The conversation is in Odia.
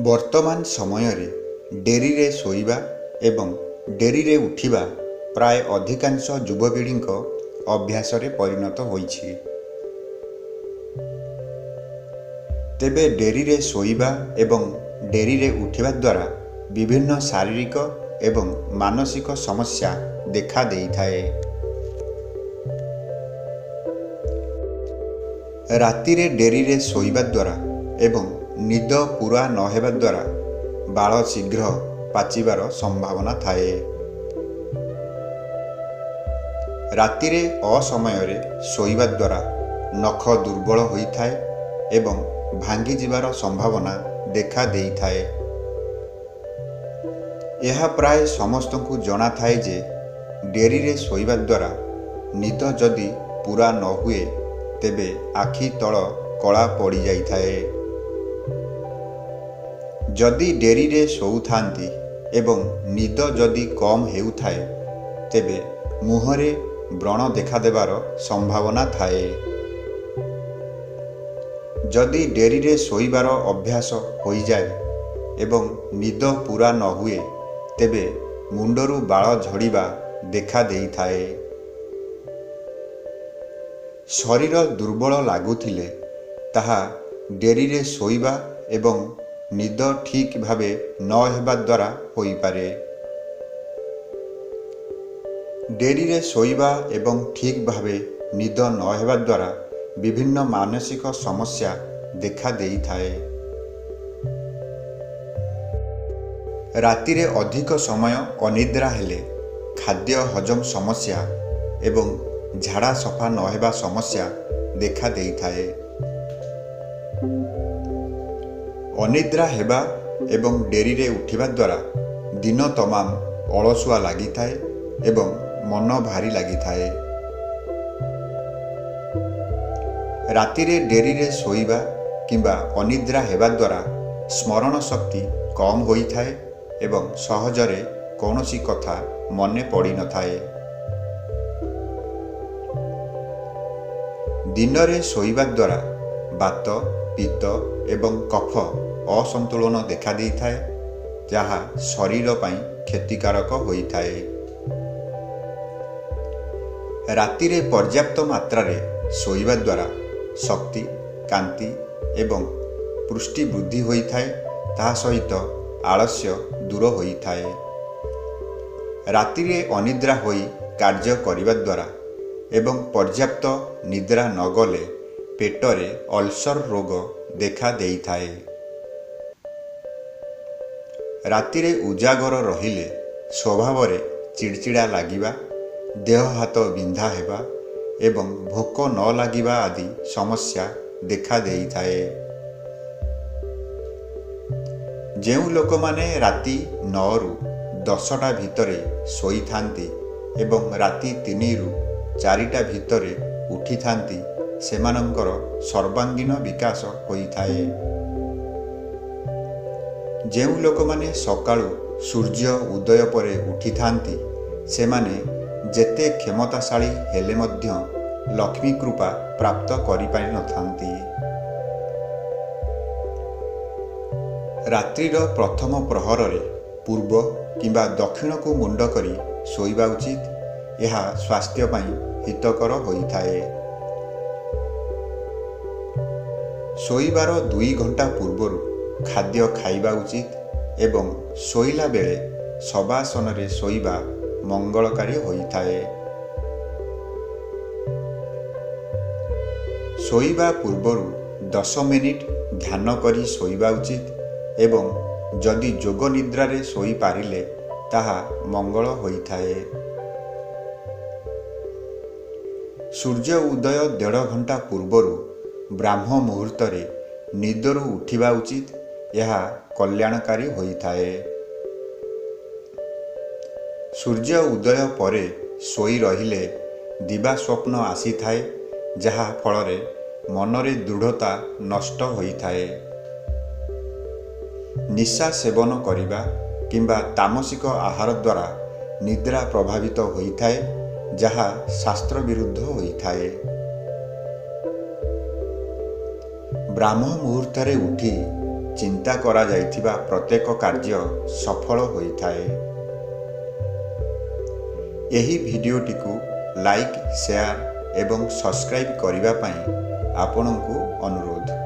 ବର୍ତ୍ତମାନ ସମୟରେ ଡେରିରେ ଶୋଇବା ଏବଂ ଡେରିରେ ଉଠିବା ପ୍ରାୟ ଅଧିକାଂଶ ଯୁବପିଢ଼ିଙ୍କ ଅଭ୍ୟାସରେ ପରିଣତ ହୋଇଛି। ତେବେ ଡେରିରେ ଶୋଇବା ଏବଂ ଡେରିରେ ଉଠିବା ଦ୍ୱାରା ବିଭିନ୍ନ ଶାରୀରିକ ଏବଂ ମାନସିକ ସମସ୍ୟା ଦେଖା ଦେଇଥାଏ। ରାତିରେ ଡେରିରେ ଶୋଇବା ଦ୍ୱାରା ଏବଂ ନିଦ ପୂରା ନ ହେବା ଦ୍ୱାରା ବାଳ ଶୀଘ୍ର ପାଚିବାର ସମ୍ଭାବନା ଥାଏ। ରାତିରେ ଅସମୟରେ ଶୋଇବା ଦ୍ୱାରା ନଖ ଦୁର୍ବଳ ହୋଇଥାଏ ଏବଂ ଭାଙ୍ଗିଯିବାର ସମ୍ଭାବନା ଦେଖା ଦେଇଥାଏ। ଏହା ପ୍ରାୟ ସମସ୍ତଙ୍କୁ ଜଣାଥାଏ ଯେ ଡେରିରେ ଶୋଇବା ଦ୍ୱାରା ନିଦ ଯଦି ପୂରା ନ ହୁଏ ତେବେ ଆଖି ତଳ କଳା ପଡ଼ିଯାଇଥାଏ। ଯଦି ଡେରିରେ ଶୋଉଥାନ୍ତି ଏବଂ ନିଦ ଯଦି କମ୍ ହେଉଥାଏ ତେବେ ମୁହଁରେ ବ୍ରଣ ଦେଖାଦେବାର ସମ୍ଭାବନା ଥାଏ। ଯଦି ଡେରିରେ ଶୋଇବାର ଅଭ୍ୟାସ ହୋଇଯାଏ ଏବଂ ନିଦ ପୂରା ନ ହୁଏ ତେବେ ମୁଣ୍ଡରୁ ବାଳ ଝଡ଼ିବା ଦେଖା ଦେଇଥାଏ। ଶରୀର ଦୁର୍ବଳ ଲାଗୁଥିଲେ ତାହା ଡେରିରେ ଶୋଇବା ଏବଂ ନିଦ ଠିକ୍ ଭାବେ ନ ହେବା ଦ୍ୱାରା ହୋଇପାରେ। ଡେରିରେ ଶୋଇବା ଏବଂ ଠିକ୍ ଭାବେ ନିଦ ନ ହେବା ଦ୍ୱାରା ବିଭିନ୍ନ ମାନସିକ ସମସ୍ୟା ଦେଖା ଦେଇଥାଏ। ରାତିରେ ଅଧିକ ସମୟ ଅନିଦ୍ରା ହେଲେ ଖାଦ୍ୟ ହଜମ ସମସ୍ୟା ଏବଂ ଝାଡ଼ା ସଫା ନ ହେବା ସମସ୍ୟା ଦେଖା ଦେଇଥାଏ। ଅନିଦ୍ରା ହେବା ଏବଂ ଡେରିରେ ଉଠିବା ଦ୍ୱାରା ଦିନ ତମାମ ଅଳସୁଆ ଲାଗିଥାଏ ଏବଂ ମନ ଭାରି ଲାଗିଥାଏ। ରାତିରେ ଡେରିରେ ଶୋଇବା କିମ୍ବା ଅନିଦ୍ରା ହେବା ଦ୍ୱାରା ସ୍ମରଣ ଶକ୍ତି କମ୍ ହୋଇଥାଏ ଏବଂ ସହଜରେ କୌଣସି କଥା ମନେ ପଡ଼ିନଥାଏ। ଦିନରେ ଶୋଇବା ଦ୍ୱାରା ବାତ, ପିତ୍ତ ଏବଂ କଫ ଅସନ୍ତୁଳନ ଦେଖାଦେଇଥାଏ, ଯାହା ଶରୀର ପାଇଁ କ୍ଷତିକାରକ ହୋଇଥାଏ। ରାତିରେ ପର୍ଯ୍ୟାପ୍ତ ମାତ୍ରାରେ ଶୋଇବା ଦ୍ୱାରା ଶକ୍ତି, କାନ୍ତି ଏବଂ ପୃଷ୍ଟି ବୃଦ୍ଧି ହୋଇଥାଏ। ତାହା ସହିତ ଆଳସ୍ୟ ଦୂର ହୋଇଥାଏ। ରାତିରେ ଅନିଦ୍ରା ହୋଇ କାର୍ଯ୍ୟ କରିବା ଦ୍ୱାରା ଏବଂ ପର୍ଯ୍ୟାପ୍ତ ନିଦ୍ରା ନ ଗଲେ ପେଟରେ ଅଲସର ରୋଗ ଦେଖା ଦେଇଥାଏ। ରାତିରେ ଉଜାଗର ରହିଲେ ସ୍ୱଭାବରେ ଚିଡ଼ଚିଡ଼ା ଲାଗିବା, ଦେହ ହାତ ବିନ୍ଧା ହେବା ଏବଂ ଭୋକ ନ ଲାଗିବା ଆଦି ସମସ୍ୟା ଦେଖା ଦେଇଥାଏ। ଯେଉଁ ଲୋକମାନେ ରାତି 9ରୁ 10ଟା ଭିତରେ ଶୋଇଥାନ୍ତି ଏବଂ ରାତି 3ରୁ 4ଟା ଭିତରେ ଉଠିଥାନ୍ତି ସେମାନଙ୍କର ସର୍ବାଙ୍ଗୀନ ବିକାଶ ହୋଇଥାଏ। ଯେଉଁ ଲୋକମାନେ ସକାଳୁ ସୂର୍ଯ୍ୟ ଉଦୟ ପରେ ଉଠିଥାନ୍ତି ସେମାନେ ଯେତେ କ୍ଷମତାଶାଳୀ ହେଲେ ମଧ୍ୟ ଲକ୍ଷ୍ମୀ କୃପା ପ୍ରାପ୍ତ କରିପାରିନଥାନ୍ତି। ରାତ୍ରିର ପ୍ରଥମ ପ୍ରହରରେ ପୂର୍ବ କିମ୍ବା ଦକ୍ଷିଣକୁ ମୁଣ୍ଡ କରି ଶୋଇବା ଉଚିତ। ଏହା ସ୍ୱାସ୍ଥ୍ୟ ପାଇଁ ହିତକର ହୋଇଥାଏ। ଶୋଇବାର 2 ଘଣ୍ଟା ପୂର୍ବରୁ ଖାଦ୍ୟ ଖାଇବା ଉଚିତ ଏବଂ ଶୋଇଲା ବେଳେ ଶବାସନରେ ଶୋଇବା ମଙ୍ଗଳକାରୀ ହୋଇଥାଏ। ଶୋଇବା ପୂର୍ବରୁ 10 ମିନିଟ୍ ଧ୍ୟାନ କରି ଶୋଇବା ଉଚିତ ଏବଂ ଯଦି ଯୋଗ ନିଦ୍ରାରେ ଶୋଇପାରିଲେ ତାହା ମଙ୍ଗଳ ହୋଇଥାଏ। ସୂର୍ଯ୍ୟ ଉଦୟ 1.5 ଘଣ୍ଟା ପୂର୍ବରୁ ବ୍ରାହ୍ମ ମୁହୂର୍ତ୍ତରେ ନିଦରୁ ଉଠିବା ଉଚିତ। ଏହା କଲ୍ୟାଣକାରୀ ହୋଇଥାଏ। ସୂର୍ଯ୍ୟ ଉଦୟ ପରେ ଶୋଇ ରହିଲେ ଦିବା ସ୍ୱପ୍ନ ଆସିଥାଏ, ଯାହା ଫଳରେ ମନରେ ଦୃଢ଼ତା ନଷ୍ଟ ହୋଇଥାଏ। ନିଶା ସେବନ କରିବା କିମ୍ବା ତାମସିକ ଆହାର ଦ୍ୱାରା ନିଦ୍ରା ପ୍ରଭାବିତ ହୋଇଥାଏ, ଯାହା ଶାସ୍ତ୍ର ବିରୁଦ୍ଧ ହୋଇଥାଏ। ବ୍ରାହ୍ମ ମୁହୂର୍ତ୍ତରେ ଉଠି ଚିନ୍ତା କରାଯାଇଥିବା ପ୍ରତ୍ୟେକ କାର୍ଯ୍ୟ ସଫଳ ହୋଇଥାଏ। ଏହି ଭିଡିଓଟିକୁ ଲାଇକ୍, ସେୟାର ଏବଂ ସବସ୍କ୍ରାଇବ୍ କରିବା ପାଇଁ ଆପଣଙ୍କୁ ଅନୁରୋଧ।